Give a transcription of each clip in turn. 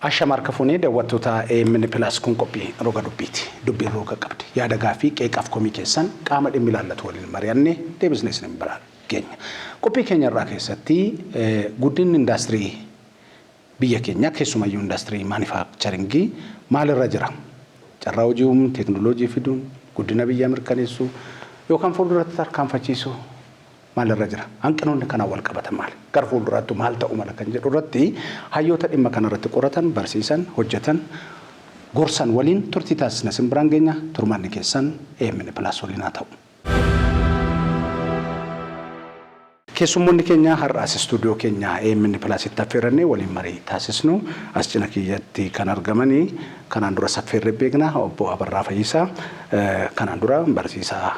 Ashama harka fuunee daawwattoota AMN Plus kun qophii roga dubbiiti. Dubbiin roga qabdi. Yaada gaaffii qeeqaaf komii keessan qaama dhimmi ilaallatu waliin mari'annee deebisnee isin biraan geenya. Qophii keenya irraa keessatti guddinni indaastirii biyya keenyaa keessumayyuu indaastirii maanifaakcharingii maalirra jira? Carraa hojii uumuun, teeknooloojii fiduun, guddina biyyaa mirkaneessuu yookaan fuulduratti tarkaanfachiisuu maalirra jira? Hanqinoonni kanaan walqabatan maali? Gara fuulduraattu maal ta'uu mala kan jedhu irratti hayyoota dhimma kanarratti qoratan, barsiisan, hojjetan, gorsan waliin turtii taasisna isin biraan geenya. Turmaanni keessan AMN Plus waliin haa ta'u. Keessummoonni keenya har'a as istuudiyoo keenya AMN Plusitti affeerrannee waliin marii taasisnu as cina kiyyatti kan argamani kanaan duras affeerree beekna obbo Abarraa Fayyisaa kanaan dura barsiisaa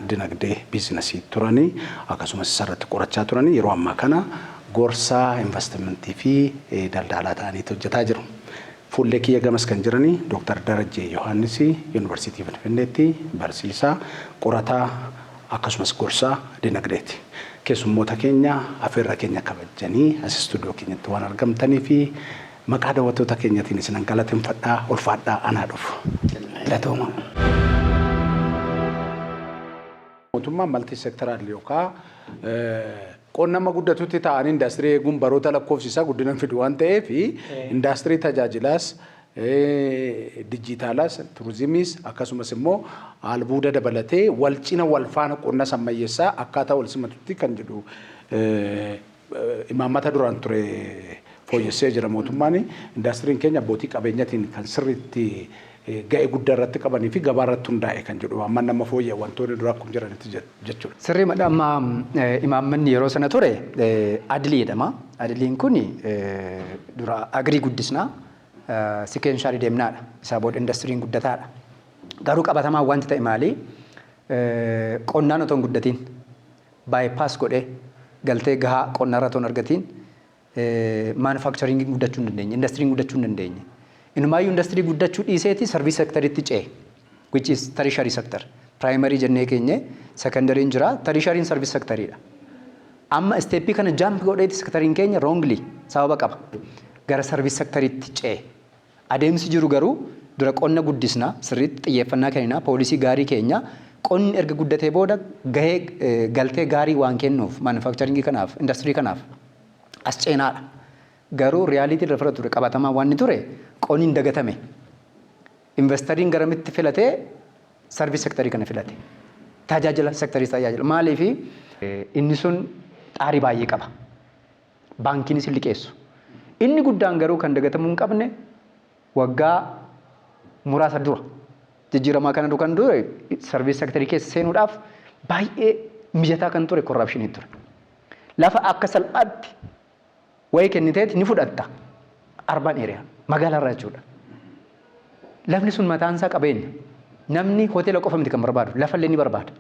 dinagdee biizinasii turani akkasumas isarratti qorachaa turani yeroo ammaa kana gorsaa investimentii fi daldaalaa ta'aniitu hojjetaa jiru. Fuullee kiyya gamas kan jirani Dooktar Darajjee Yohaannis Yuunivarsiitii Finfinneetti barsiisaa, qorataa akkasumas gorsaa dinagdeeti. Keessummoota keenya afeerraa keenya kabajjanii as istuudiyoo keenyatti waan argamtaniif maqaa daawwattoota keenyatiin isinan galateeffadha. Ulfaadhaa anaa dhufu. Galatooma. Mootummaan maltii sektaraal yookaan qonna amma guddatutti ta'anii indaastirii eeguun baroota lakkoofsisaa guddina fidu waan ta'eef indaastirii tajaajilaas dijitaalaas turizimiis akkasumas immoo albuuda dabalatee wal cina wal faana qonna ammayyeessaa akkaataa wal simatutti kan jedhu imaammata duraan ture fooyyessee jira mootummaan. Indaastiriin keenya abbootii qabeenyatiin kan sirriitti ga'ee guddaa irratti qabanii fi gabaa irratti hundaa'e kan jedhu amma nama fooyya'e wantoonni dura akkuma jiranitti jechuudha. Sirrii madha amma imaammanni yeroo sana ture adilii jedhama. Adiliin kun dura agrii guddisnaa sequentially deemnaadha. Isaa booda indastiriin guddataadha. Garuu qabatamaan wanti ta'e maali? Qonnaan otoo hin guddatiin bypass godhee galtee gahaa qonnaarra otoo hin argatiin manufacturingiin guddachuu hin dandeenye, indastiriin guddachuu hin dandeenye. Inumaayyuu indastirii guddachuu dhiiseeti service sectoritti ce'e, which is tertiary sector. Primary jennee keenye secondaryn jira, tertiaryn service sectoriidha. Amma stepii kana jump godheeti sectoriin keenya wrongly sababa qaba. Gara service sectoritti ce'e. Adeemsi jiru garuu dura qonna guddisna, sirriitti xiyyeeffannaa kennina, poolisii gaarii keenya qonni erga guddatee booda gahee galtee gaarii waan kennuuf manufacturingii kanaaf, indastirii kanaaf as ceenaadha. Garuu reality lafarra ture qabatamaa waan ture qonni hin dagatame. Investariin garamitti filatee service sectorii kana filate. Tajaajila sectorii tajaajila. Maaliif inni sun xaarii baay'ee qaba. Baankiinis hin liqeessu. Inni guddaan garuu kan dagatamuu hin qabne waggaa muraasa dura jijjiiramaa kana kan dure service sectorii keessa seenuudhaaf baay'ee mijataa kan ture corruptionii ture. Lafa akka salphaatti wayii kenniteeti ni fudhatta. Urban area magaalarraa jechuudha. Lafni sun mataan isaa qabeenya. Namni hoteela qofa miti kan barbaadu lafallee ni barbaada.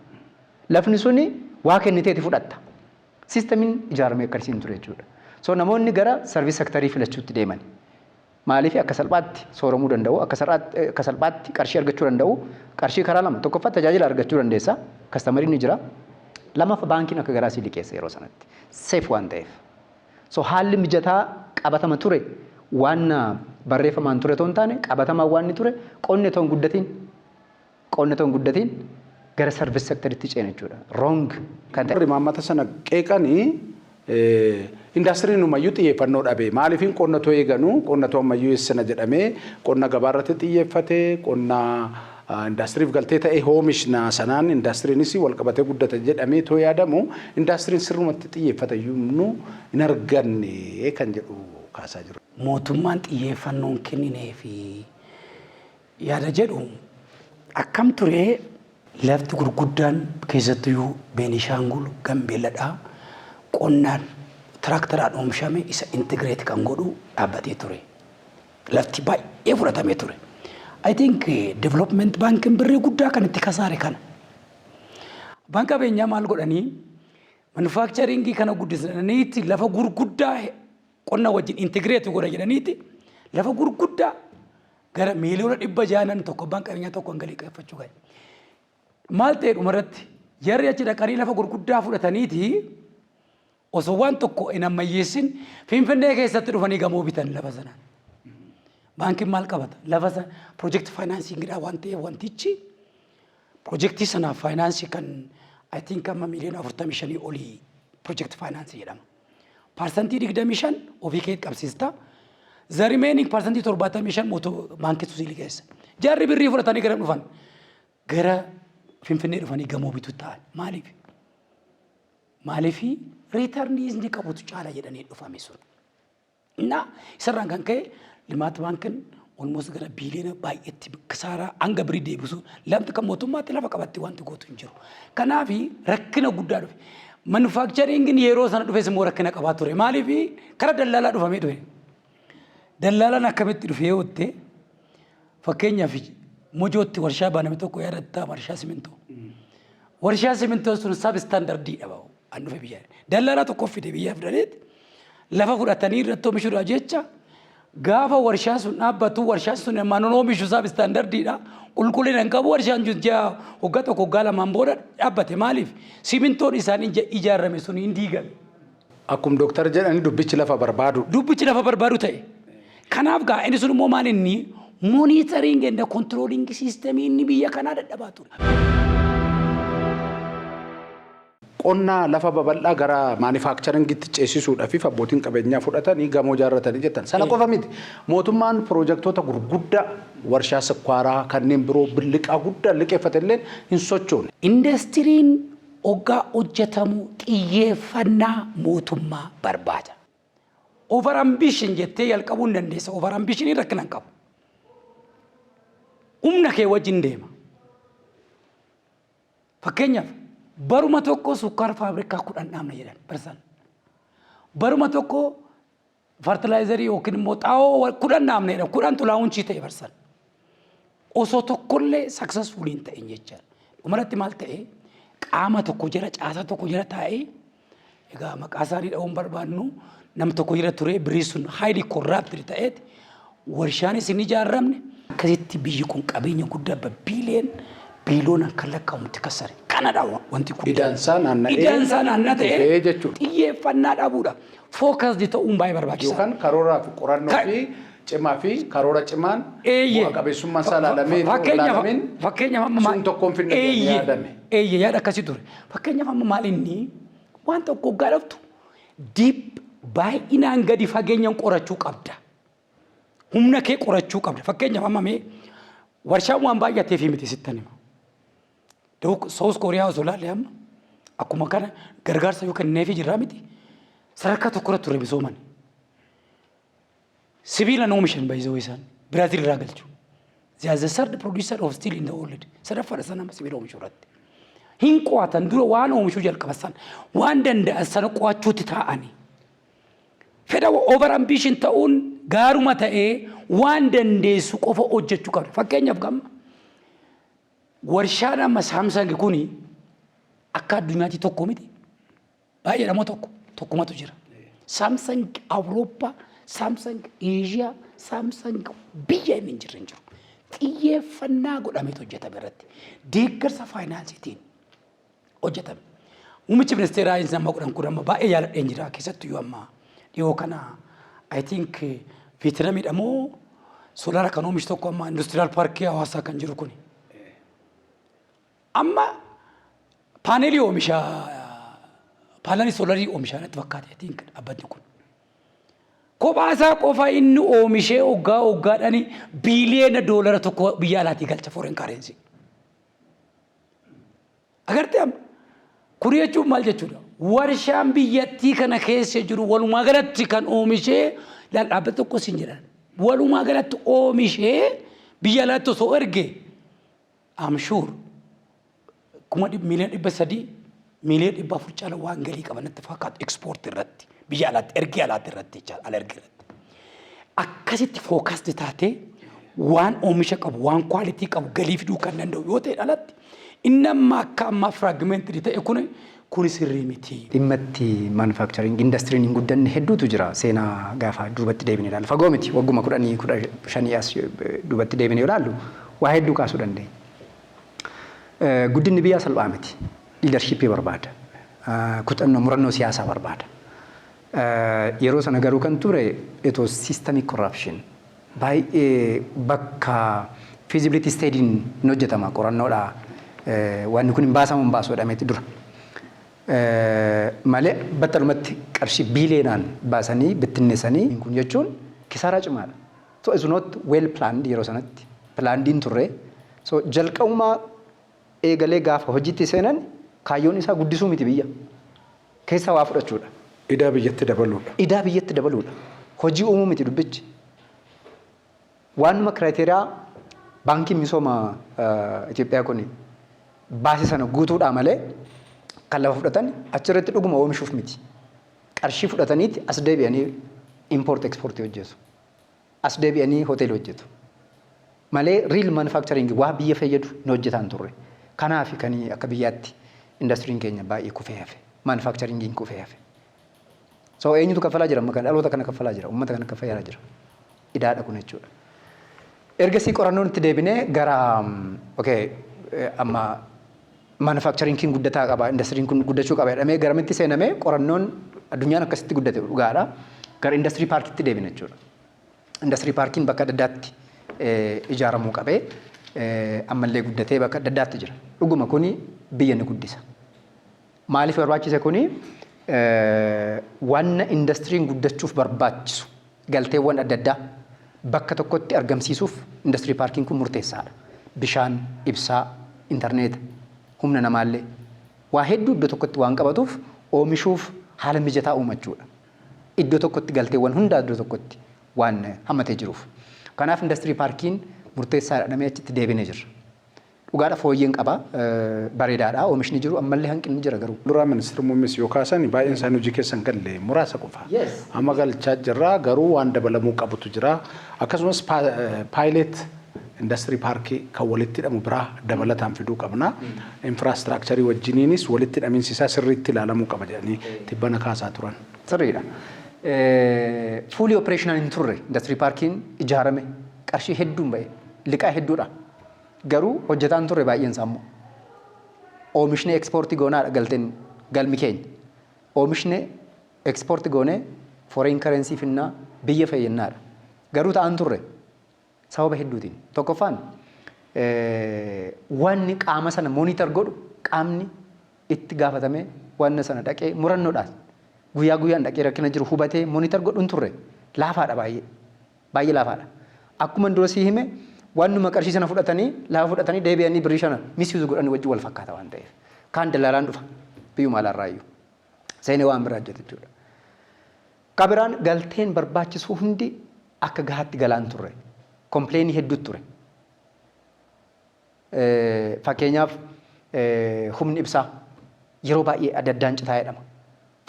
Lafni suni waa kenniteeti fudhatta. Systemiin ijaaramee akkasiin ture jechuudha. So namoonni gara service sectorii filachuutti deeman. Maaliif akka salphaatti sooromuu danda'u, akka salphaatti qarshii argachuu danda'u. Qarshii karaa lama tokkoffaa tajaajila argachuu dandeessa. Customeriin ni jira. Lammaffaa baankiin akka garaa sii liqeessa yeroo sanatti. Safe waan ta'eef. So haalli mijataa qabatama ture waan barreeffamaan ture otoo hin taane qabatamaan waan ture qonni otoo hin guddatiin qonni otoo hin guddatiin gara service sectoritti ceene jechuudha. Wrong kan ta'e. Imaammata sana qeeqanii indaastiriin ammayyuu xiyyeeffannoo dhabe. Maaliifin qonna too eeganuu qonna too ammayyuu eessina jedhamee qonna gabaarratti xiyyeeffate qonna indaastiriif galtee ta'e oomishna sanaan indaastiriinis wal qabatee guddata jedhamee too yaadamu indaastiriin sirrumatti xiyyeeffata iyyuu hin arganne kan jedhu kaasaa jiru. Mootummaan xiyyeeffannoon kenninee fi yaada jedhu akkam ture lafti gurguddaan keessattuyyuu Beenishaangul Gambeelladhaa qonnaan tiraaktaraan oomishame isa integrate kan godhu dhaabbatee ture. Lafti baay'ee fudhatamee ture. I think development bankin birrii guddaa kan itti kasaare kana. Abbaan qabeenyaa maal godhanii manufacturingii kana guddisaniitti lafa gurguddaa qonna wajjin integrate godha jedhaniitti lafa gurguddaa gara miiliyoona 600 tokko abbaan qabeenyaa tokko galii qaqqabachuu ga'e. Maal ta'e dhumarratti jarri achi dhaqanii lafa gurguddaa fudhataniiti osoo waan tokko hin ammayyeessin Finfinnee keessatti dhufanii gamoo bitan lafa sanaan. Baankiin maal qabata? Lafa sana project financingidha waan ta'eef, wantichi piroojeektii sanaaf faayinaansii kan, I think, amma miiliyoona 45 olii project finance jedhama. 25% ofii kee qabsiista. The remaining 75% mootuu baankiitu sii liqeessa. Jarri birrii fudhatanii gara dhufan, gara Finfinnee dhufanii gamoo bituu ta'an. Maaliif? Maaliif? Returnii inni qabutu caala jedhanii dhufame sun. Innaa isarraan kan ka'e Limaat Baankiin almost gara biiliyoona baay'eetti kisaaraa hanga birii deebisu, lamti kan mootummaatti lafa qabatti wanti gootu hin jiru. Kanaaf rakkina guddaa dhufe. Manufacturingiin yeroo sana dhufes immoo rakkina qabaa ture. Maaliif? Kara dallaalaa dhufamee dhufe. Dallaalaan akkamitti dhufe yoo ta'e, fakkeenyaaf Mojootti warshaa baname tokko yaadattaa, warshaa simintoo. Warshaa simintoo sun sub standardiidha bahu an dhufe biyya. Dallaalaa tokko fide biyya fidaniiti lafa fudhatanii irratti oomishuudhaaf jecha, gaafa warshaa sun dhaabbatu, warshaan sun ammaan oomishu sub standardiidha. Qulqullina hin qabu. Warshaan sun ji'a waggaa tokko, waggaa lamaan booda dhaabbate. Maaliif? Simintoon isaanii ijaarame sun hin diigame. Akkuma dooktar jedhani, dubbichi lafa barbaadu. Dubbichi lafa barbaadu ta'e. Kanaaf gaa inni sun immoo maal, inni monitoring and controlling system inni biyya kanaa dadhabaa ture. Qonnaa lafa babal'aa gara manufacturingitti ceesisuudhaaf abbootiin qabeenyaa fudhatanii gamoo ijaarratanii jettan. Sana qofa miti. Mootummaan piroojaktoota gurguddaa, warshaa sukkaaraa kanneen biroo, liqaa guddaa liqeeffate illee hin sochoone. Indastiriin hoggaa hojjetamu xiyyeeffannaa mootummaa barbaada. Over ambition jettee jalqabuu hin dandeessa. Over ambition rakkina hin qabu. Humna kee wajjin deema. Fakkeenyaaf, baruma tokko sukkaara faabrikaa 10 dhaabna jedhan barsan. Baruma tokko fertilizerii yookiin immoo xaa'oo 10 dhaabna jedhan, 10 xulaa'uunchii ta'e barsan. Osoo tokkollee successful hin ta'in jechaadha. Dhumarratti maal ta'e? Qaama tokko jala, caasaa tokko jala taa'ee, egaa maqaa isaanii dha'uun barbaannu, nam tokko jala ture, birrii sun highly corrupted ta'eeti warshaanis hin ijaaramne. Akkasitti biyyi kun qabeenya guddaa biiliyoon biiliyoonaan kan lakkaa'amutti kassare. Kanadha wanti guddaan. Idaansaa naanna'ee Idaansaa naannaa ta'ee dhufee jechuudha. Xiyyeeffannaa dhabuudha. Focused ta'uun baay'ee barbaachisaadha. Yookaan karooraa fi qorannoo fi cimaa fi karoora cimaan bu'a qabeessummaan isaa ilaalamee ilaalamin Fakkeenyaaf amma sun tokkoon finna jedhamee yaadame. Eeyyee, yaada akkasii ture. Fakkeenyaaf amma maal, inni waan tokko hoggaa dhaftu deep, baay'inaan gadi fageenyaan qorachuu qabda. Humna kee qorachuu qabda. Fakkeenyaaf amma mee warshaan waan baay'ateef miti, sittan hima. South Korea osoo ilaalle, amma akkuma kana gargaarsa yoo kenneefii jirraa miti, sadarkaa tokkorra ture misooman. Sibiila oomishan baay'isoo isaan Biraazil irraa galchu. They are the third producer of steel in the world. Sadaffaadha sana sibiila oomishuu irratti. Hin qo'atan dura waan oomishuu jalqaban sana, waan danda'an sana qo'achuutti taa'anii. Fedha over ambition ta'uun gaaruma ta'ee, waan dandeessu qofa hojjechuu qabda. Fakkeenyaaf gamma warshaan amma Samsung kuni akka addunyaatti tokko miti. Baay'eedha moo tokko? Tokkumatu jira. Samsung Awurooppaa, Samsung Eeshiyaa, Samsung biyya inni hin jirre hin jiru. Xiyyeeffannaa godhameetu hojjetame irratti. Deeggarsa faayinaansiitiin hojjetame. Muummichi ministeeraa inni amma godhan kun amma baay'ee jaaladheen jira, keessattuu amma dhiyoo kana, I think, Vietnamidha moo solar kan oomishu tokko amma industrial parkii Hawaasaa kan jiru kuni. Amma panelii oomisha, panelii solarii oomishaa natti fakkaate, I think, dhaabbatni kun. Kophaa isaa qofa inni oomishee hoggaa hoggaadhaan biiliyoona doolara 1 biyya alaatii galcha, foreign currency. Agartee, amma kun jechuun maal jechuudha? Warshaan biyyattii kana keessa jiru walumaa galatti kan oomishee, dhaabbata tokko siin jedhan, walumaa galatti oomishee biyya alaatti osoo erge, I'm sure, 300,000,000, 400,000,000 caala waan galii qaban natti fakkaatu, export irratti, biyya alaatti ergee alaatti irratti jechaadha, ala ergee irratti. Akkasitti focused taatee waan oomisha qabu, waan quality qabu galii fiduu kan danda'u yoo ta'e, alatti inni amma akka ammaa fragmented ta'e kun sirrii miti. Dhimma itti manufacturing industry'n hin guddanne hedduutu jira, seenaa gaafa duubatti deebine ilaallu. Fagoo miti, wagguma 10, 15 as duubatti deebine ilaallu, waa hedduu kaasuu dandeenya. Guddinni biyyaa salphaa miti. Leadershipii barbaada. Kutannoo, murannoo siyaasaa barbaada. Yeroo sana garuu kan ture, it was systemic corruption. Baay'ee bakka feasibility study'n hin hojjetama qorannoodha. Wanni kun hin baasamu hin baasu jedhameeti dura. Malee battalumatti qarshii biiliyoonaan baasanii bittinneessanii kun jechuun kisaaraa cimaadha. So it's not well planned. Yeroo sanatti planned hin turre. So jalqabumaa eegalee gaafa hojiitti seenan kaayyoon isaa guddisuu miti, biyya keessaa waa fudhachuudha. Idaa biyyatti dabaluudha. Idaa biyyatti dabaluudha. Hojii uumuu miti dubbichi. Waanuma criteria Baankiin Misooma Itoophiyaa kun baase sana guutuudhaa malee kan lafa fudhatan achirratti dhuguma oomishuuf miti. Qarshii fudhataniiti as deebi'anii import exportii hojjetu. As deebi'anii hoteelii hojjetu. Malee real manufacturing waa biyya fayyadu hin hojjetaan turre. Kanaaf kan akka biyyaatti indastiriin keenya baay'ee kufee hafe. Manufacturingiin kufee hafe. So eenyutu kaffalaa jira? Amma kan dhaloota kana kaffalaa jira. Uummata kana kaffalaa jira. Idaadha kun jechuudha. Ergasii qorannoon itti deebinee gara, okay, amma manufacturingiin guddataa qaba, indastiriin kun guddachuu qaba jedhamee garamitti seenamee qorannoon addunyaan akkasitti guddate dhugaadha. Gara industry parkitti deebine jechuudha. Industry parkiin bakka adda addaatti ijaaramuu qabee ammallee guddatee bakka adda addaatti jira. Dhuguma kuni biyya ni guddisa. Maaliif barbaachise kuni? Wanna indastiriin guddachuuf barbaachisu galteewwan adda addaa bakka tokkotti argamsiisuuf industry parkiin kun murteessaadha. Bishaan, ibsaa, intarneeta, humna namaallee waa hedduu iddoo tokkotti waan qabatuuf oomishuuf haala mijataa uumachuudha. Iddoo tokkotti galteewwan hundaa iddoo tokkotti waan hammatee jiruuf. Kanaaf industry parkiin murteessaadha jedhamee achitti deebinee jirra. Dhugaadha, fooyyeen qaba, bareedaadha, oomishni jiru ammallee hanqinni jira garuu. Duraa ministeera muummees yoo kaasan baay'een isaanii hojii keessa hin galle, muraasa qofa. Amma galchaa jirra, garuu waan dabalamuu qabutu jira. Akkasumas pilot industry parkii kan walitti hidhamu biraa dabalataan fiduu qabna. Infrastructurii wajjiniinis walitti hidhamiinsi isaa sirriitti ilaalamuu qaba jedhanii tibbana kaasaa turan. Sirriidha. Fully operational hin turre. Industry parkiin ijaarame, qarshii hedduun ba'e, liqaa hedduudha. Garuu hojjetaan turre baay'een isaa immoo. Oomishni exportii goonaadha galteen galmi keenya. Oomishni exportii goonee foreign currency finnaa biyya fayyinnaadha. Garuu ta'an turre sababa hedduutiin. Tokkoffaan, wanni qaama sana monitor godhu, qaamni itti gaafatamee wanna sana dhaqee murannoodhaan guyyaa guyyaan dhaqee rakkina jiru hubatee monitor godhu hin turre. Laafaadha baay'ee. Baay'ee laafaadha. Akkuma dura sii hime, wannuma qarshii sana fudhatanii, lafa fudhatanii deebi'anii birrii sana misuse godhanii wajjin wal fakkaata waan ta'eef. Kaan dalaalaan dhufa biyyuma alaarraayyuu. Seenee waan biraa hojjeta jechuudha. Kabiraan galteen barbaachisu hundi akka gahaatti galaan turre. Complainii hedduutu ture. Fakkeenyaaf, humni ibsaa yeroo baay'ee adda addaan citaa jedhama.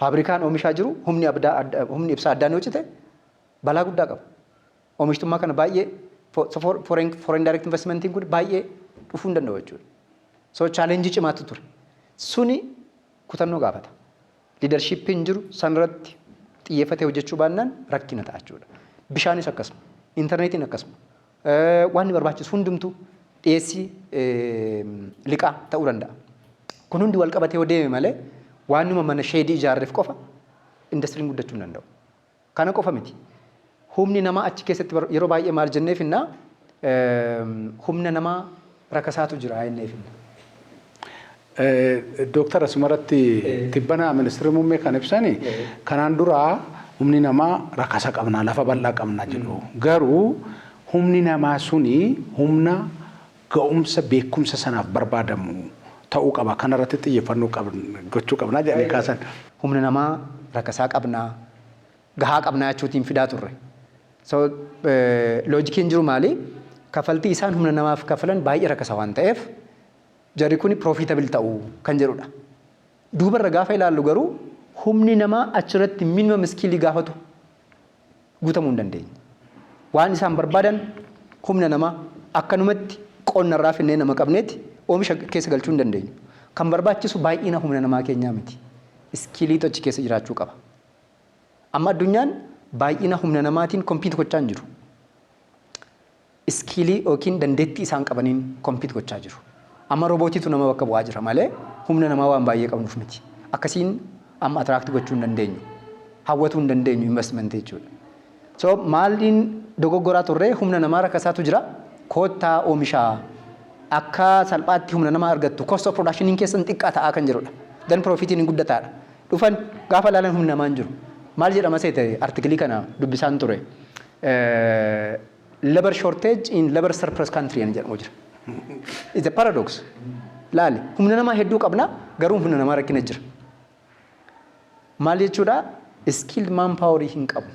Faabrikaan oomishaa jiru humni ibsaa addaan yoo cite balaa guddaa qaba. Oomishtummaa kana baay'ee, foreign direct investmentiin kun baay'ee dhufuu hin danda'u jechuudha. So challengeii cimaatu ture. Suni kutannoo gaafata. Leadershipiin jiru sanarratti xiyyeeffatee hojjechuu baannaan rakkina ta'a jechuudha. Bishaanis akkasuma. Intarneetiin akkasuma. Waan barbaachisu hundumtuu dhiyeessii liqaa ta'uu danda'a. Kun hundi wal qabatee yoo deeme malee waanuma mana shedii ijaarreef qofa indastiriin guddachuu hin danda'u. Kana qofa miti. Humni namaa achi keessatti yeroo baay'ee maal jenneef innaa, humna namaa rakasaatu jira jenneef innaa. Dooktar, asumarratti tibbana ministeerri muummee kan ibsani kanaan dura humni namaa rakasa qabna, lafa bal'aa qabna jedhu. Garuu humni namaa suni humna ga'umsa beekumsa sanaaf barbaadamu ta'uu qaba. Kanarratti xiyyeeffannoo gochuu qabna jedhanii kaasan. Humna namaa rakasaa qabnaa, gahaa qabnaa jechuutiin fidaa turre. So logiciin jiru maali? Kafaltii isaan humna namaaf kafalan baay'ee rakasa waan ta'eef jarri kun profitable ta'uu kan jedhudha. Duubarra gaafa ilaallu garuu humni namaa achirratti minimum skillii gaafatu guutamuu hin dandeenye. Waan isaan barbaadan humna namaa akkanumatti qonnarraa finnee nama qabneeti oomisha keessa galchuu hin dandeenyu. Kan barbaachisu baay'ina humna namaa keenyaa miti. Skilliitu achi keessa jiraachuu qaba. Amma addunyaan baay'ina humna namaatiin compete gochaa hin jiru. Skillii yookiin dandeettii isaan qabaniin compete gochaa jiru. Amma roobootiitu nama bakka bu'aa jira malee humna namaa waan baay'ee qabnuuf miti. Akkasiin amma attract gochuu hin dandeenyu. Hawwatuu hin dandeenyu investmentii jechuudha. So maaliin Dogoggoraa turre, humna namaa rakkasaatu jira. Koottaa oomishaa, akka salphaatti humna namaa argattu, cost of production keessan xiqqaa ta'aa kan jedhudha. Dan profitiin hin guddataadha. Dhufan gaafa ilaalan humna namaa hin jiru. Maal jedhama seete, article kana dubbisaan ture. Labor shortage in labor surplus country jedhamu jira. It's a paradox. Laali, humna namaa hedduu qabna, garuu humna namaa rakkina jira. Maal jechuudha? Skilled manpower hin qabu.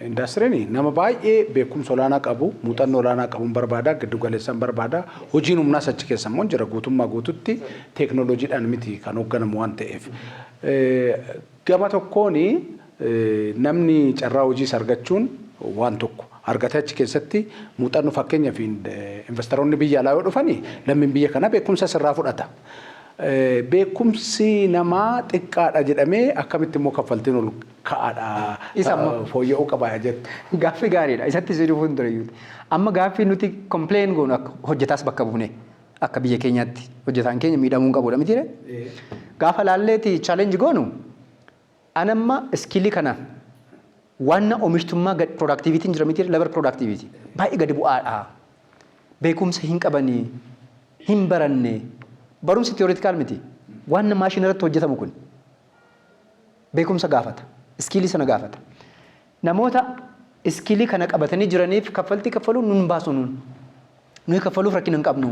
Indastiriin nama baay'ee beekumsa olaanaa qabu, muuxannoo olaanaa qabuun barbaada, giddu galeessaan barbaada. Hojiin humnaas achi keessa immoo jira, guutummaa guututti teeknooloojiidhaan miti kan hoogganamu waan ta'eef. Gama tokkoon namni carraa hojiis argachuun waan tokko argatee achi keessatti muuxannoo, fakkeenyaaf investoroonni biyya alaa yoo dhufani, lammiin biyya kanaa beekumsa sirraa fudhata. Beekumsi namaa xiqqaadha jedhamee akkamitti immoo kaffaltiin ol ka'aadha Isa amma fooyya'uu qaba jettu? Gaaffii gaariidha. Isatti si dhufuun ture iyyuu. Amma gaaffii nuti complain goonu, akka hojjetaas bakka buune, akka biyya keenyaatti hojjetaan keenya miidhamuu hin qabudha mitiire? Gaafa laalleeti challenge goonu, anamma skill kana waan oomishtummaa productivity jira mitiire, labor productivity baay'ee gadi bu'aadha. Beekumsa hin qabanii, hin baranne, barumsi theoretical miti. Waan maashina irratti hojjetamu kun beekumsa gaafata. Skill sana gaafata. Namoota skill kana qabatanii jiraniif kaffaltii kaffaluun nun baasu nuun. Nuyi kaffaluuf rakkina hin qabnu.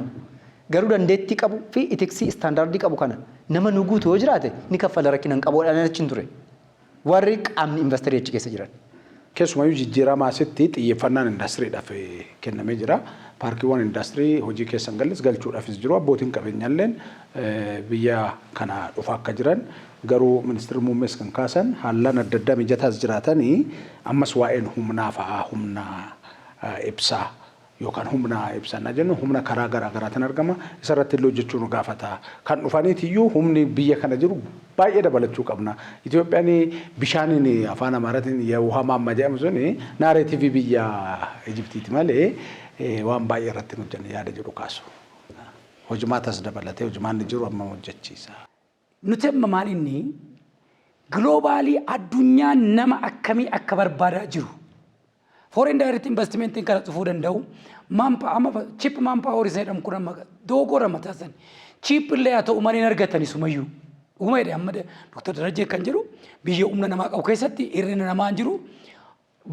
Garuu dandeettii qabu fi ethics standard qabu kana nama nu guutu yoo jiraate ni kaffala, rakkina hin qabu achi hin ture. Warri qaamni investor achi keessa jiran. Keessumayyuu jijjiirama asitti xiyyeeffannaan indastiriidhaaf kennamee jira. Paarkiiwwan indastirii hojii keessan galles galchuudhaafis jiru. Abbootiin qabeenyaalleen biyya kana dhufa akka jiran, garuu ministeerri muummees kan kaasan haallaan adda addaa mijataas jiraatanii, ammas waa'een humnaa fa'aa, humna ibsaa yookaan humna ibsannaa jennu, humna karaa garaa garaatiin argama. Isarratti illee hojjechuu nu gaafata. Kan dhufaniitiyyuu humni biyya kana jiru baay'ee dabalachuu qabna. Itoophiyaan bishaaniin, afaan Amaaraatiin የውሃ ማማ jedhamu suni, narrative biyya Ijiptiiti malee waan baay'ee irratti hin hojjenne yaada jedhu kaasu. Hojimaatas dabalatee hojimaanni jiru amma hojjechiisa. Nuti amma maal inni global addunyaan nama akkamii akka barbaadaa jiru. Foreign direct investmentiin kana dhufuu danda'u. Amma cheap manpower isa jedhamu kun amma dogoggora mataa sani. Cheap illee haa ta'u malee hin argatani sumayyuu. Dhuguma jedhe amma Dr. Darajjee kan jedhu, biyya humna namaa qabu keessatti hir'ina namaa hin jiru.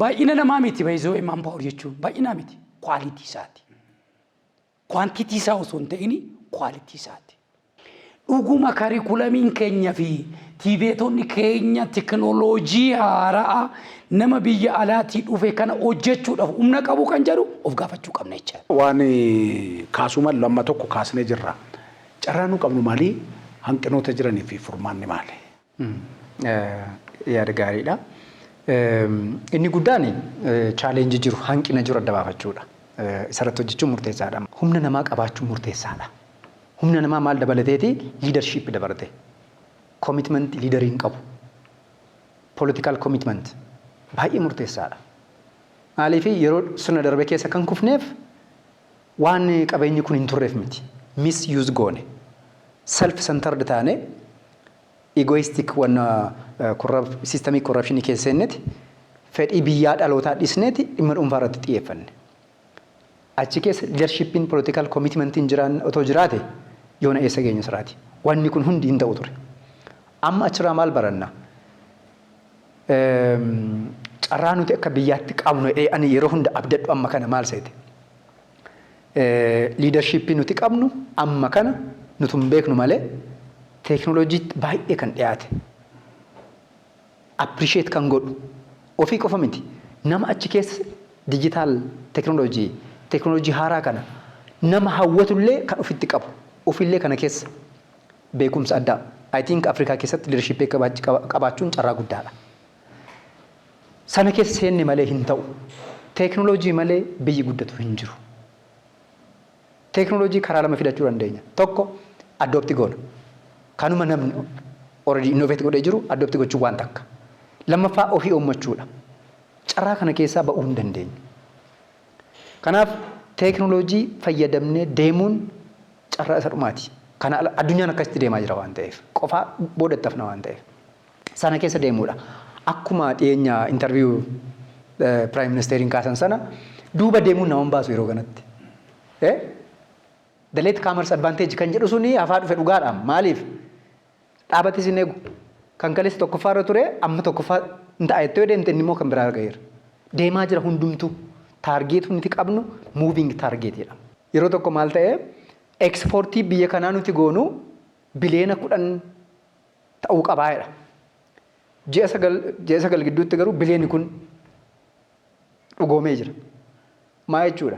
Baay'ina namaa miti, baay'isoo manpower jechuun baay'inaa miti, quality isaati. Quantity isaa osoo hin ta'in quality isaati. Dhuguma curriculumiin keenya fi TVETonni keenya teknooloojii haaraa nama biyya alaatii dhufe kana hojjechuudhaaf humna qabu kan jedhu of gaafachuu qabna jechaadha. Waan kaasuu mallu amma tokko kaasnee jirra. Carraa nu qabnu maali? Hanqinoota jiranii fi furmaanni maali? Yaada gaariidha. Inni guddaan challenge jiru, hanqina jiru adda baafachuudha. Isarratti hojjechuun murteessaadha. Humna namaa qabaachuun murteessaadha. Humna namaa maal dabalateeti? Leadership dabalate. Commitment leaderiin qabu. Political commitment baay'ee murteessaadha. Maaliif, yeroo sirna darbe keessa kan kufneef waan qabeenyi kun hin turreef miti. Misuse goone. Self centered taane, egoistic wanna system corruption keessa seenneeti, fedhii biyyaa dhalootaa dhisneeti dhimma dhuunfaa irratti xiyyeeffanne. Achi keessa leadershipiin, political commitmentiin jiraan otoo jiraate, yoona eessa geenya siraati? Wanni kun hundi hin ta'u ture. Amma achirraa maal baranna? Carraa nuti akka biyyaatti qabnu, ani yeroo hunda abdadhu amma kana maal seete? Leadership nuti qabnu amma kana nuti hin beeknu malee, teeknooloojiitti baay'ee kan dhiyaate. Appreciate kan godhu ofii qofa miti. Nama achi keessa digital teeknooloojii haaraa kana nama hawwatullee kan ofitti qabu, ofillee kana keessa beekumsa addaa. I think Afrikaa keessatti leadership qabaachuun carraa guddaadha. Sana keessa seenne malee hin ta'u. Teeknooloojii malee biyyi guddatu hin jiru. Teeknooloojii karaa lama fidachuu dandeenya. Tokko, adopt goona. Kanuma namni already innovate godhee jiru adopt gochuu waan takka. Lammaffaa, ofii uummachuudha. Carraa kana keessaa ba'uu hin dandeenyu. Kanaaf teeknooloojii fayyadamnee deemuun carraa isa dhumaati. Kana addunyaan akkasitti deemaa jira waan ta'eef, qofaa boodatti hafna waan ta'eef. Sana keessa deemuudha. Akkuma dhiyeenya interview prime ministeriin kaasan sana, Duuba deemuun nama hin baasu yeroo kanatti. The late comers advantage kan jedhu suni hafaa dhufe dhugaadha. Maaliif? Dhaabatis hin eegu. Kan kaleessa tokkoffaa irra ture amma tokkoffaa hin ta'a jettee yoo deemte, inni immoo kan biraa gaheera. Deemaa jira hundumtuu. Target nuti qabnu moving target jedhama. Yeroo tokko maal ta'e, exportii biyya kanaa nuti goonu biliyoona 10 ta'uu qabaa jedha. Ji'a 9 gidduutti garuu biliyoonni kun dhugoomee jira. Maa jechuudha?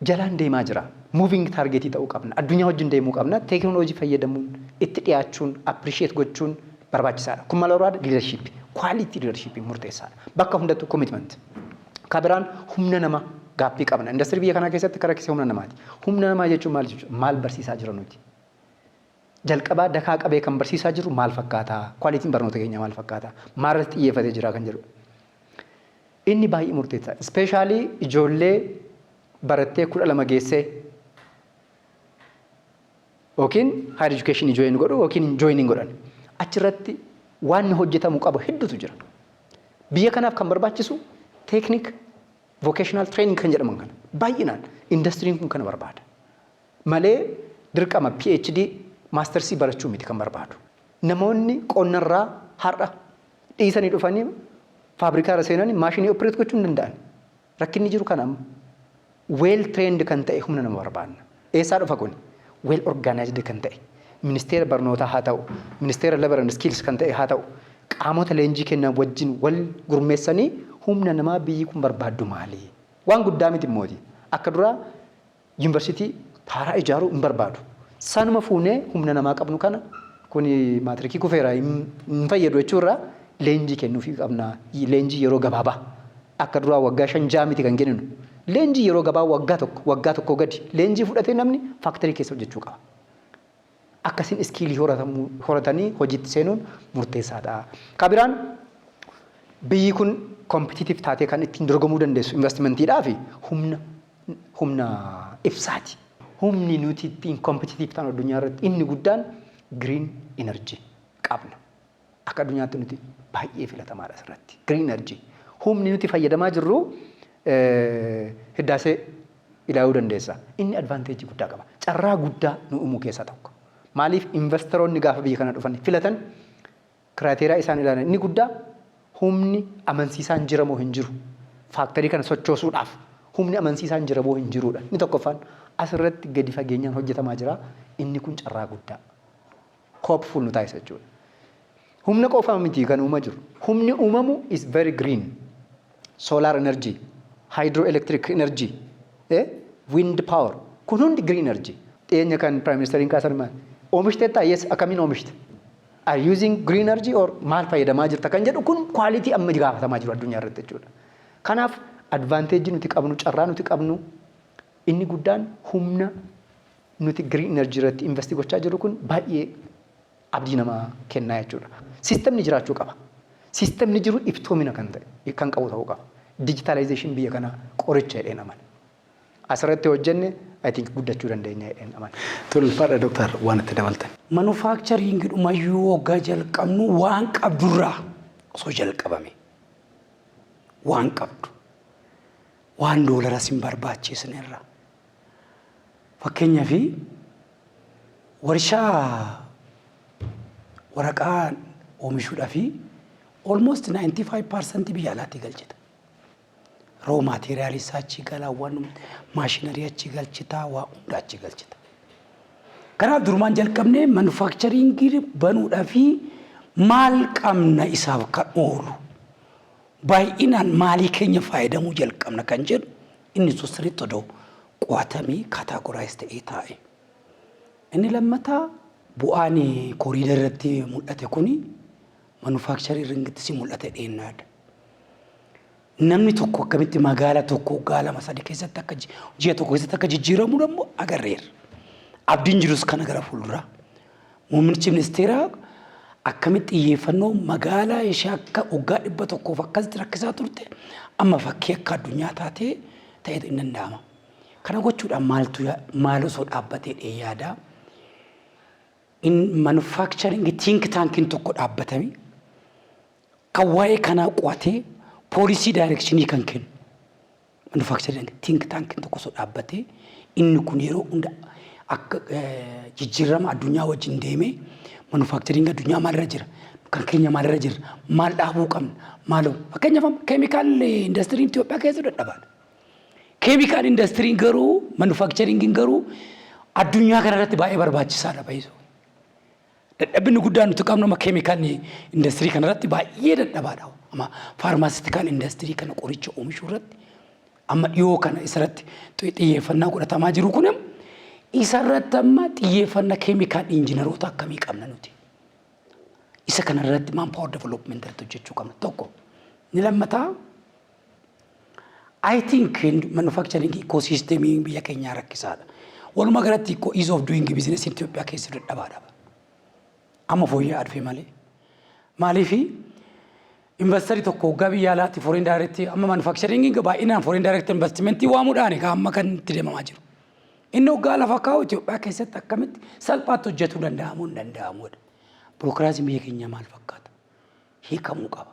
Jalaan deemaa jira. Moving targetii ta'uu qabna. Addunyaa wajjin deemuu qabna. Teekinooloojii fayyadamuun, itti dhiyaachuun, appreciate gochuun barbaachisaadha. Kun maal barbaada? Leadership. Quality leadership murteessaadha. Bakka hundattuu commitment. Kabiraan humna nama gaaffii qabna. Industirii biyya kanaa keessatti karaa keessa humna namaati. Humna namaa jechuun maal jechuudha? Maal barsiisaa jira nuti? Jalqabaa dakaa qabee kan barsiisaa jiru maal fakkaata? Qualityn barnoota keenyaa maal fakkaata? Maal irratti xiyyeeffatee jira kan jedhudha. Inni baay'ee murteessaadha. Especially ijoollee barattee 12 geessee yookiin higher education join godhu yookiin join hin godhan. Achirratti waan hojjetamu qabu hedduutu jira. Biyya kanaaf kan barbaachisu technical vocational training kan jedhaman kana baay'inaan indastiriin kun kana barbaada. Malee dirqama PhD, mastersii barachuu miti kan barbaadu. Namoonni qonnarraa har'a dhiisanii dhufanii faabrikaa irra seenanii maashinii operate gochuu hin danda'an. Rakkinni jiru kana amma. Well trained kan ta'e humna nama barbaadna. Eessaa dhufa kun? Well organized kan ta'e. Ministeera barnootaa haa ta'u, ministeera labor and skills kan ta'e haa ta'u, qaamota leenjii kennan wajjin wal gurmeessanii humna namaa biyyi kun barbaaddu maali? Waan guddaa miti immooti. Akka duraa yuunivarsiitii haaraa ijaaruu hin barbaadu. Sanuma fuunee humna namaa qabnu kana, kun maatirikii kufeera, hin fayyadu jechuurraa, leenjii kennuufii qabna. Leenjii yeroo gabaabaa. Akka duraa waggaa 5 6 miti kan kenninu. Leenjii yeroo gabaabaa waggaa tokko, waggaa tokko gadi leenjii fudhatee namni factory keessa hojjechuu qaba. Akkasiin skillii horatanii hojiitti seenuun murteessaadha. Kabiraan biyyi kun competitive taatee kan ittiin dorgomuu dandeessu investmentiidhaa fi humna ibsaati. Humni nuti ittiin competitive ta'an addunyaa irratti inni guddaan green energy qabna. Akka addunyaatti nuti baay'ee filatamaadha asirratti. Green energy. Humni nuti fayyadamaa jirru hiddaasee ilaaluu dandeessa. Inni advantageii guddaa qaba. Carraa guddaa nu uumuu keessaa tokko. Maaliif, investoroonni gaafa biyya kana dhufan filatan, criteria isaan ilaalan inni guddaa humni amansiisaan jira moo hin jiru. Factory kana sochoosuudhaaf humni amansiisaan jira moo hin jiruudha. Inni tokkoffaan asirratti gadi fageenyaan hojjetamaa jira. Inni kun carraa guddaa. Hopeful nu taasisa jechuudha. Humna qofa miti kan uumaa jiru. Humni uumamu is very green. Solar energy, hydroelectric energy, wind power. Kun hundi green energy. Dhiyeenya kan prime ministeriin kaasan maal? Oomishteettaa? Yes, akkamiin oomishte? Are using green energy or maal fayyadamaa jirta kan jedhu kun quality amma gaafatamaa jiru addunyaa irratti jechuudha. Kanaaf advantageii nuti qabnu, carraa nuti qabnu inni guddaan humna nuti green energy irratti invest gochaa jirru kun baay'ee abdii namaa kennaa jechuudha. Systemni jiraachuu qaba. Systemni jiru iftoomina kan ta'e kan qabu ta'uu qaba. Digitalization biyya kanaa qoricha jedheen amana. Asirratti hojjenne, I think guddachuu dandeenya jedheen amana. Tolfaadha dooktar, waan itti dabaltan. Manufacturing dhumayyuu waggaa jalqabnu waan qabdurraa osoo jalqabame, waan qabdu, waan doolaras hin barbaachisnerra. Fakkeenyaaf, warshaa waraqaa oomishuudhaaf almost 95% biyya alaatti galchita. Raw material isaa achi gala, waan machinery achi galchita, waa hunda achi galchita. Kanaaf durumaan jalqabnee manufacturingii banuudhaa fi maal qabna isaaf kan oolu, baay'inaan maalii keenya fayyadamuu jalqabna kan jedhu, inni sun sirriitti odoo qo'atamee categorize ta'ee taa'e. Inni lammataa bu'aan corridor irratti mul'ate kuni manufacturingitti si mul'ate dheennaadha. Namni tokko akkamitti magaalaa tokko waggaa 2 3 keessatti, akka ji'a tokko keessatti akka jijjiiramu immoo agarreerra. Abdiin jirus kana gara fuulduraa. Muummichi ministeeraa akkamitti xiyyeeffannoo magaalaa ishee akka waggaa 100f akkasitti rakkisaa turte amma fakkii akka addunyaa taatee ta'ee hin danda'ama. Kana gochuudhaan maaltu maal osoo dhaabbatee dhee yaada. In manufacturing think tankiin tokko dhaabbatame kan waa'ee kanaa qo'atee policy directionii kan kennu. Manufacturing think tankiin tokko osoo dhaabbatee, inni kun yeroo hunda akka jijjiirama addunyaa wajjin deemee, manufacturing addunyaa maalirra jira, kan keenya maalirra jira, maal dhaabuu qabna, maaloo fakkeenyaaf chemical industryn Itoophiyaa keessa dadhabaadha. Chemical industryn garuu, manufacturingiin garuu addunyaa kanarratti baay'ee barbaachisaadha baay'isuu. Dadhabinni guddaan nuti qabnu amma chemical industry kanarratti baay'ee dadhabaadha. Amma pharmaceutical industry kana, qoricha oomishuu irratti amma dhiyoo kana isarratti xiyyeeffannaa godhatamaa jiru kun, isarratti amma xiyyeeffannaa chemical engineeroota akkamii qabna nuti? Isa kanarratti manpower development irratti hojjechuu qabna tokko. Ni lammataa, I think manufacturing ecosystem biyya keenyaa rakkisaadha. Walumaa galatti ease of doing business Itoophiyaa keessa dadhabaadha. Amma fooyya'aa dhufe malee. Maaliifi, investorii tokko waggaa biyya alaatti foreign direct, amma manufacturing baay'inaan foreign direct investment waamuudhaan egaa amma kan itti deemamaa jiru. Inni waggaa lafa kaa'u Itoophiyaa keessatti akkamitti salphaatti hojjetuu danda'amuu hin danda'amudha. Bureaucracyn biyya keenyaa maal fakkaata? Hiikamuu qaba.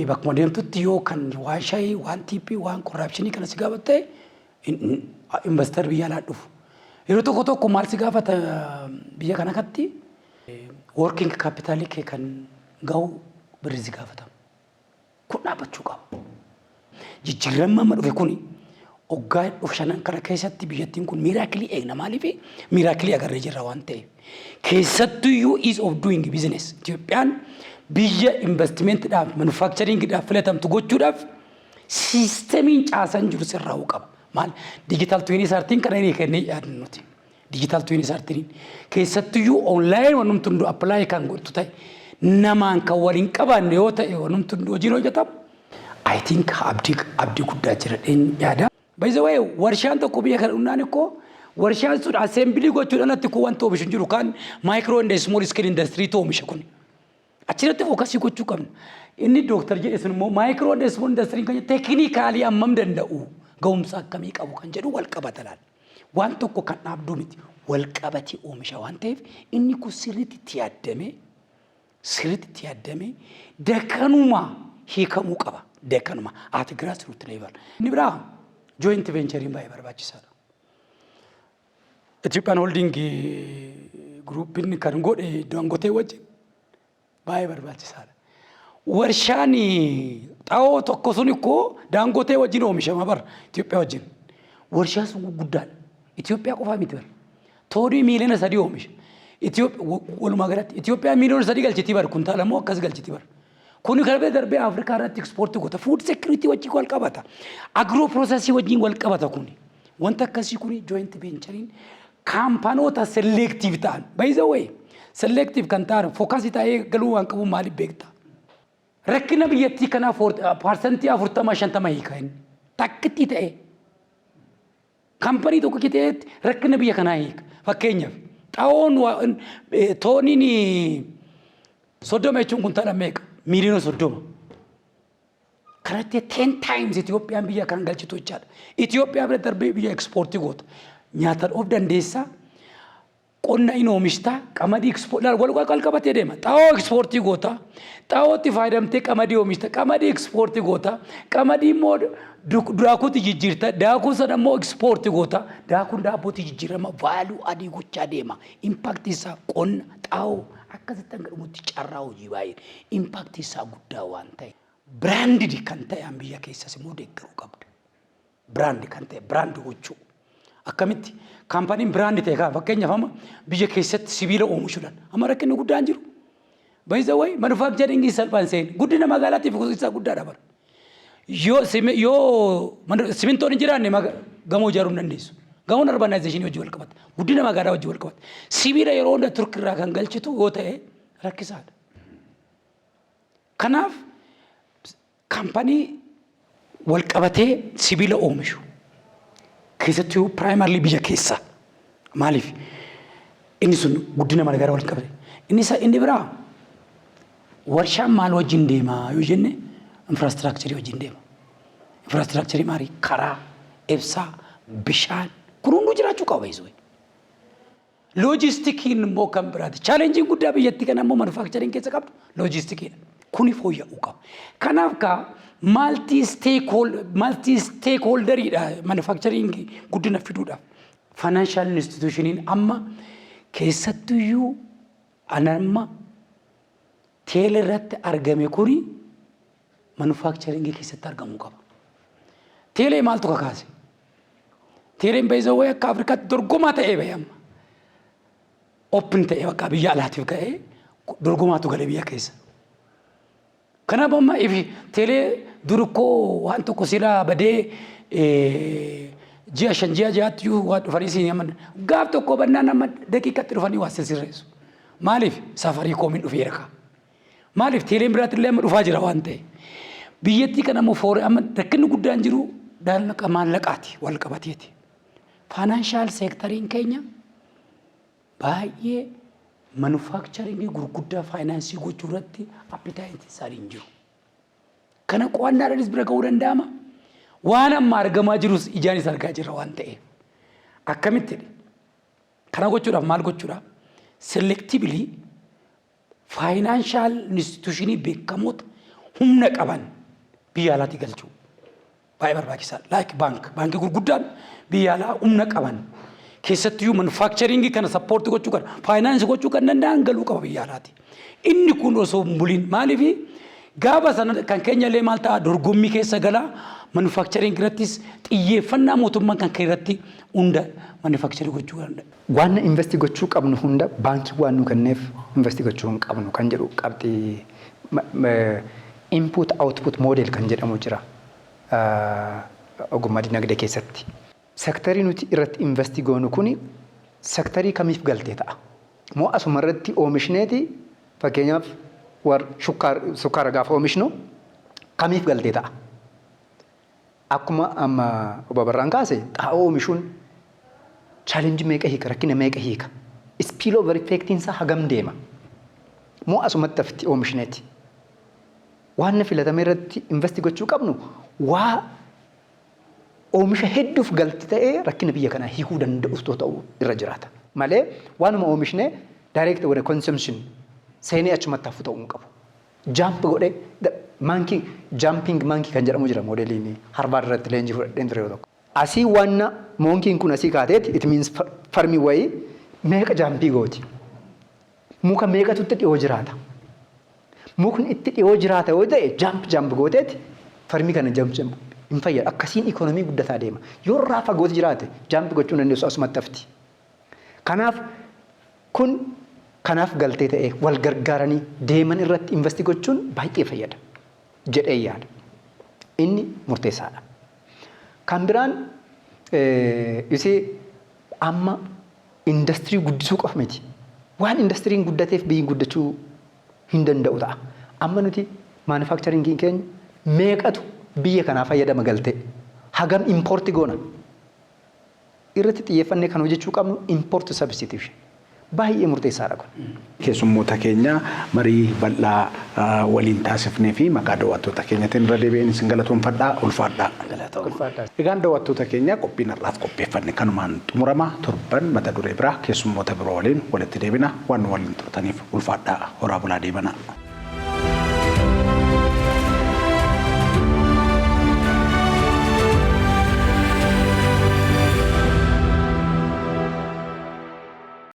Bakkuma deemtutti yoo kan waan shayii, waan tipii, waan corruptionii kana si gaafatte, investor biyya alaa dhufu. Yeroo tokko tokko maal si gaafata biyya kana katti? Working capitalii kee kan gahu birri si gaafatama. Kun dhaabbachuu qaba. Jijjiiramni amma dhufe kuni waggaa dhufu shanan kana keessatti biyyattiin kun miracleii eegna. Maaliif? Miracleii agarree jirra waan ta'eef. Keessattuyyuu ease of doing business. Itoophiyaan biyya investmentiidhaaf, manufacturingiidhaaf filatamtu gochuudhaaf systemiin caasan jiru sirraa'uu qaba. Maal, digital 2030n kana inni kennee yaadnu nuti. Digital 2030n keessattuyyuu online wanumti hundu apply kan godhatu ta'e, namaan kan waliin qabaanne yoo ta'e, wanumti hundu hojiin hojjetamu. I think abdii guddaa jira yaada. By the way, warshaan tokko biyya kana dhumnaan ikkoo warshaan sun assembly gochuudhaan atti kun wanta oomishu hin jiru, kan micro and small scale industry oomisha kun. Achirratti focusii gochuu qabna. Inni dooktar jedhe sun immoo micro and small industry kan technically hammam danda'u, ga'umsa akkamii qabu kan jedhu wal qabata laal. Waan tokko kan dhaabduu miti, wal qabatee oomisha waan ta'eef, inni kun sirriitti itti yaaddamee dakanuma hiikamuu qaba. Dakanuma at grassroot level. Inni biraa joint venturein baay'ee barbaachisaadha. Itoophiyaan Holding Groupin kan godhe Daangotee wajjin baay'ee barbaachisaadha. Warshaan xaa'oo tokko sun ikkoo Daangotee wajjin oomishama bara Itoophiyaa wajjin. Warshaan sun guddaadha. Itoophiyaa qofaa miti bara. Toonii 3 miiliyoona oomisha. Walumaa galatti Itoophiyaan 3 miiliyoona galchitii bara, kuntaala immoo akkas galchitii bara. Kuni kan darbee Afrikaa irratti exportii goota. Food security wajjin wal qabata. Agro processii wajjin wal qabata kuni. Wanta akkasii kuni joint venturein companyota selective ta'an. By the way, selective kan ta'an focusii ta'ee galuu waan qabu maaliif beekta? Rakkina biyyattii kanaa 40% 50% hiika inni. Takkittii ta'ee. Company tokko ta'etti rakkina biyya kanaa hiika. Fakkeenyaaf xaa'oon tooniin 30 jechuun kuntaala meeqa? 30 miiliyoona. Kanatti 10 times Itoophiyaan biyya kan galchitu jechaadha. Itoophiyaa bira darbee biyya exportii goota. Nyaata of dandeessaa. Qonna in oomishtaa, qamadii exportii wal qabatee deema. Xaa'oo exportii goota. Xaa'ootti fayyadamtee qamadii oomishta. Qamadii exportii goota. Qamadii immoo daakuutti jijjiirta. Daakuu sana immoo exportii goota. Daakuun daabbootti jijjiirama, value add gochaa deema. Impactii isaa qonna, xaa'oo akkasitti hanga dhumutti carraa hojii baay'ee impactii isaa guddaa waan ta'e. Branded kan ta'e an biyya keessas immoo deeggaruu qabda. Brand kan ta'e brand gochuu. Akkamitti companyn brand ta'e kan fakkeenyaaf amma biyya keessatti sibiila oomishuudhaan amma rakkinni guddaan jiru. By the way, manufacturingii salphaan seen guddina magaalaatiif isaa guddaadha bara. Yoo simintoon hin jiraanne gamoo ijaaruu hin dandeessu. Gamoon urbanizationii wajjin wal qabata. Guddina magaalaa wajjin wal qabata. Sibiila yeroo hunda Turkirraa kan galchitu yoo ta'e rakkisaadha. Kanaaf company wal qabatee sibiila oomishu keessattuu primarily biyya keessaa, maaliif, inni sun guddina magaalaa wal qabate. Inni isa inni biraa warshaan maal wajjin deema yoo jenne, infrastructureii wajjin deema. Infrastructureii maali? Karaa, ibsaa, bishaan kun hunduu jiraachuu qaba baay'isuu. Logisticiin immoo kan biraati. Challengeiin guddaa biyyattii kana immoo manufacturing keessa qabdu logisticiidha. Kuni fooyya'uu qaba. Kanaaf kaa multi stakeholderiidha manufacturing guddina fiduudhaaf. Financial institutioniin amma keessattuyyuu anamma teele irratti argame kuni manufacturingii keessatti argamuu qaba. Teelee maaltu kakaase? Teeleen baay'isawwee akka Afrikaatti dorgomaa ta'ee bahe amma. Open ta'ee bakka biyya alaatiif ka'ee dorgomaatu galee biyya keessa. Kanaaf amma ifi teelee dur koo waan tokko silaa badee ji'a 5 ji'a 6tti iyyuu waa dhufanii siin amma gaaf tokko bannaan amma daqiiqatti dhufanii waa sirreessu. Maaliif Safaricomiin dhufeera kaa. Maaliif teeleen biraatti illee amma dhufaa jira waan ta'e. Biyyattii kana immoo foore amma rakkinni guddaan jiru daallaqa maallaqaati wal qabateeti. Financial sectoriin keenya baay'ee manufacturingii gurguddaa finance gochuu irratti appetite isaanii hin jiru. Kana qo'annaadhaanis bira ga'uu danda'ama. Waan amma argamaa jirus ijaanis argaa jirra waan ta'eef. Akkamitti? Kana gochuudhaaf maal gochuudha? Selectively financial institutionii beekamoota humna qaban biyya alaatii galchuu. Baay'ee barbaachisaadha. Like bank, baankii gurguddaan biyya alaa humna qaban keessattiyyuu manufacturingii kana support gochuu kan finance gochuu kan danda'an galuu qaba biyya alaati. Inni kun osoo hin buliin maaliif gaafa sana kan keenya illee maal ta'a dorgommii keessa galaa manufacturingii irrattis xiyyeeffannaa mootummaan kan kee irratti hunda manufacture gochuu danda'a. Waan invest gochuu qabnu hunda baankii waan nu kenneef invest gochuu hin qabnu kan jedhu qabxii input output model kan jedhamu jira ogummaa dinagdee keessatti. Sectorii nuti irratti invest goonu kuni sectorii kamiif galtee ta'a? Moo asuma irratti oomishneeti, fakkeenyaaf sukkaara gaafa oomishnu kamiif galtee ta'a? Akkuma amma obbo Abarraan kaase, xaa'oo oomishuun challenge meeqa hiika, rakkina meeqa hiika? Spill over effectiin isaa hagam deema? Moo asumatti hafti oomishneeti? Waan filatame irratti invest gochuu qabnu waa oomisha hedduuf galti ta'ee rakkina biyya kanaa hiikuu danda'us ta'uu irra jiraata. Malee waanuma oomishnee direct godhe consumption seenee achumatti hafu ta'uu hin qabu. Jump godhee monkey jumping monkey kan jedhamu jira, modeliin Harvard irratti leenjii fudhadheen ture yeroo tokko. Asii wanna monkeyn kun asii kaateeti, it means firmii wayii meeqa jump gooti. Muka meeqatu itti dhiyoo jiraata? Mukni itti dhiyoo jiraata yoo ta'e jump jump gooteeti firmii kana jump jump hin fayyadu. Akkasiin economy guddataa deema. Yoo irraa fagooti jiraate jump gochuu hin dandeessu, asumatti hafti. Kanaaf kun kanaaf galtee ta'ee wal gargaaranii deeman irratti invest gochuun baay'ee fayyada jedhee yaada. Inni murteessaadha. Kan biraan isee amma industirii guddisuu qofa miti. Waan industiriin guddateef biyyi guddachuu hin danda'u ta'a. Amma nuti manufacturingiin keenya meeqatu biyya kanaa fayyadama galtee? Hagam import goona? Irratti xiyyeeffannee kan hojjechuu qabnu import substitution. Baay'ee murteessaadha kun. Keessummoota keenya marii bal'aa waliin taasifnee fi maqaa daawwattoota keenyatiin irra deebi'een isin galatoonfadhaa, ulfaadhaa. Egaan daawwattoota keenya, qophiin har'aaf qopheeffanne kanumaan xumurama. Torban mata duree biraa keessummoota biroo waliin walitti deebina. Waan nu waliin turtaniif ulfaadhaa, horaa bulaa, deebanaa.